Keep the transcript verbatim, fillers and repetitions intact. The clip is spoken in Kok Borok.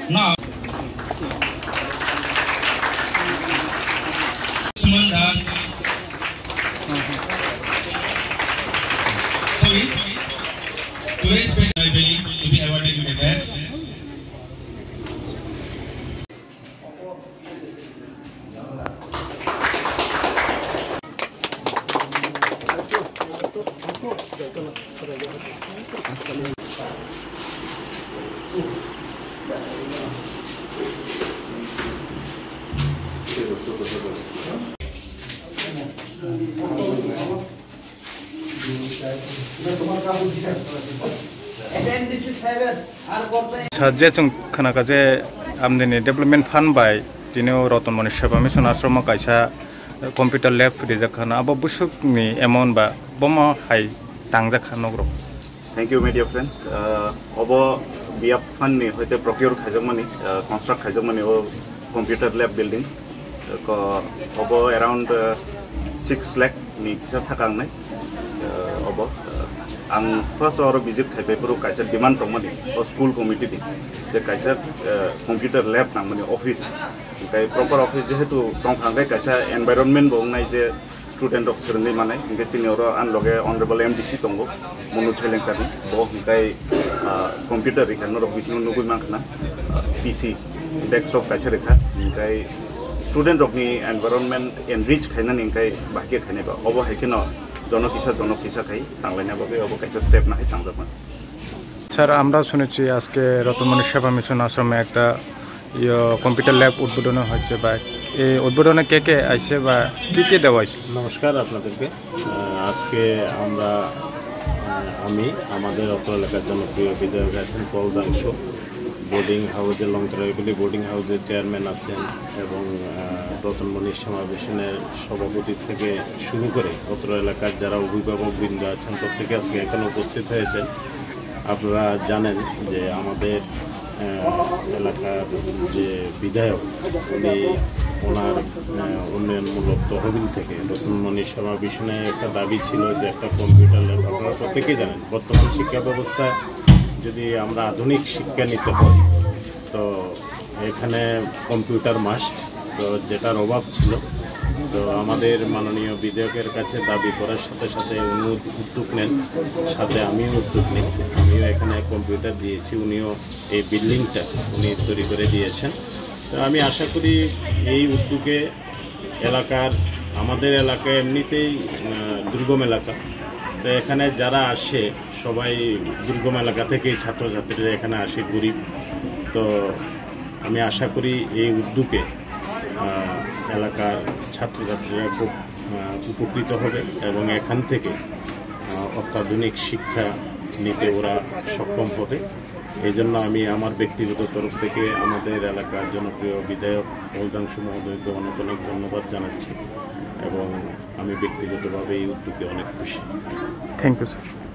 Now, Suman Das. Sorry. Today's special, I believe, to be awarded with a badge. Sa je chwng khna kha je amdini development fund bai tini o Ratan Moni Seva Mission ashram o kaisa computer lab rijak khana, abo bwswkni amount ba bomo hai tangjak kha nok rok. Thank you, my dear friends. Uh, obo B I F fund ni hoite procure khaijakmani, uh, construct khaijakmani o computer lab building. Ko, obo around, uh, six lakh ni kisa saka wngnai. Uh, obo, uh, ang first oro visit khaipai phuru kaisa demand tongmani o school committee ni, je kaisa, uh, computer lab nangmani office. Hingkai proper office jehetu tongkha, hingkai kaisa environment bo wngnai je student rok swrwngwi manai. Hingke chini oro ani loge Honorable M D C tongo, Monu Chailenkar ni. Bo hingkai, ah, computer rikha norok bisingo nugui mankha na, ah, P C, desktop kaisa rikha. Hingkai student rokni environment enrich khainani hingkai bahai khe khainai ba. Obo hai kheno jono kisa, jono kisa khai tanglaina bagwi obo kaisa step nahai tangjakma. Sir, আমরা শুনেছি আজকে রতনমণি সেবা মিশন আশ্রমে একটা, ইয়ে, computer lab উদ্বোধন হয়েছে, বা এই উদ্বোধনে কে কে আইছে বা কি কি দেওয়া হয়েছে? নমস্কার আপনাদেরকে। আহ, আজকে আমরা, আহ, আমি আমাদের অত্র এলাকার জনপ্রিয় বিধায়ক আছেন পল দাংশু, বোর্ডিং হাউসের, লংতরাইগুলি বোর্ডিং হাউসের চেয়ারম্যান আছেন এবং, আহ, রতনমণি সেবা মিশনের সভাপতি থেকে শুরু করে অত্র এলাকার যারা অভিভাবক বৃন্দ আছেন প্রত্যেকে আজকে এখানে উপস্থিত হয়েছেন। আপনারা জানেন যে আমাদের, আহ, এলাকার যে বিধায়ক, উনি ওনার, আহ, উন্নয়নমূলক তহবিল থেকে রতনমণি সেবা মিশনে একটা দাবি ছিল যে একটা কম্পিউটার ল্যাব। আপনারা প্রত্যেকেই জানেন, বর্তমান শিক্ষা ব্যবস্থা যদি আমরা আধুনিক শিক্ষা নিতে হয়, তো এখানে কম্পিউটার মাস্ট, তো যেটার অভাব ছিল। তো আমাদের মাননীয় বিধায়কের কাছে দাবি করার সাথে সাথে উনি উদ্যোগ নেন, সাথে আমিও উদ্যোগ নিই, আমিও এখানে কম্পিউটার দিয়েছি, উনিও এই বিল্ডিংটা উনি তৈরি করে দিয়েছেন। তো আমি আশা করি এই উদ্যোগে এলাকার, আমাদের এলাকা এমনিতেই, আহ, দুর্গম এলাকা, তো এখানে যারা আসে সবাই দুর্গম এলাকা থেকেই ছাত্রছাত্রীরা এখানে আসে, গরিব। তো আমি আশা করি এই উদ্যোগে, আহ, এলাকার ছাত্রছাত্রীরা খুব, আহ, উপকৃত হবে এবং এখান থেকে, আহ, অত্যাধুনিক শিক্ষা নিতে ওরা সক্ষম হবে। এই জন্য আমি আমার ব্যক্তিগত তরফ থেকে আমাদের এলাকার জনপ্রিয় বিধায়ক পল দাংশু মহোদয়কে অনেক অনেক ধন্যবাদ জানাচ্ছি এবং আমি ব্যক্তিগতভাবে এই উদ্যোগে অনেক খুশি। Thank you, sir.